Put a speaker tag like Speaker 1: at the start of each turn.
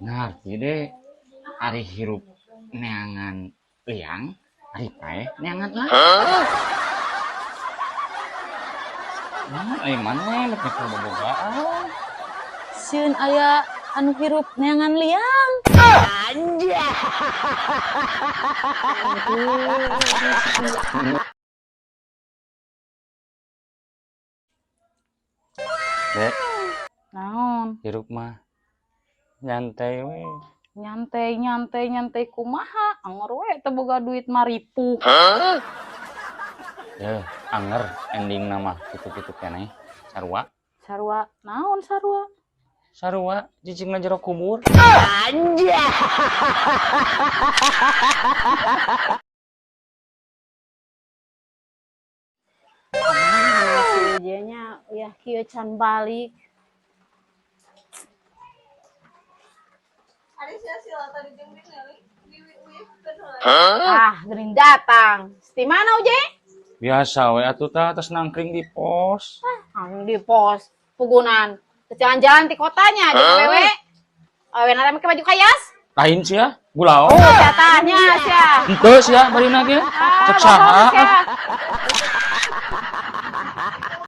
Speaker 1: Ngarti deh, ari hirup neangan liang, ari paeh neangan lah. Naon ai maneh mek nyekel bobogaan?
Speaker 2: Sieun aya anu hirup neangan liang.
Speaker 1: Dek,
Speaker 2: Naon?
Speaker 1: Hirup mah nyantai we.
Speaker 2: Nyantai, nyantai, nyantai kumaha? Anger we teu boga duit mah ripuh.
Speaker 1: Yeuh, anger ending mah kitu-kitu keneh. Sarua.
Speaker 2: Sarua, naon sarua?
Speaker 1: Sarua cicingna jero kubur.
Speaker 3: Ah, si Uje-nya ya kieu can balik. Ah, geuning datang. Di mana, Uje?
Speaker 1: Biasa we atuh tah atas nangkring di pos.
Speaker 3: Ah, di pos pugunan. Jalan-jalan di kotanya jeung awewe. Awewe na make baju kayas.
Speaker 1: Lain sia, gulao.
Speaker 3: Oh, jatahnya sia.
Speaker 1: Henteu sia barina ge.
Speaker 3: Ah,
Speaker 1: Cek
Speaker 3: bohong
Speaker 1: saha?
Speaker 3: sia.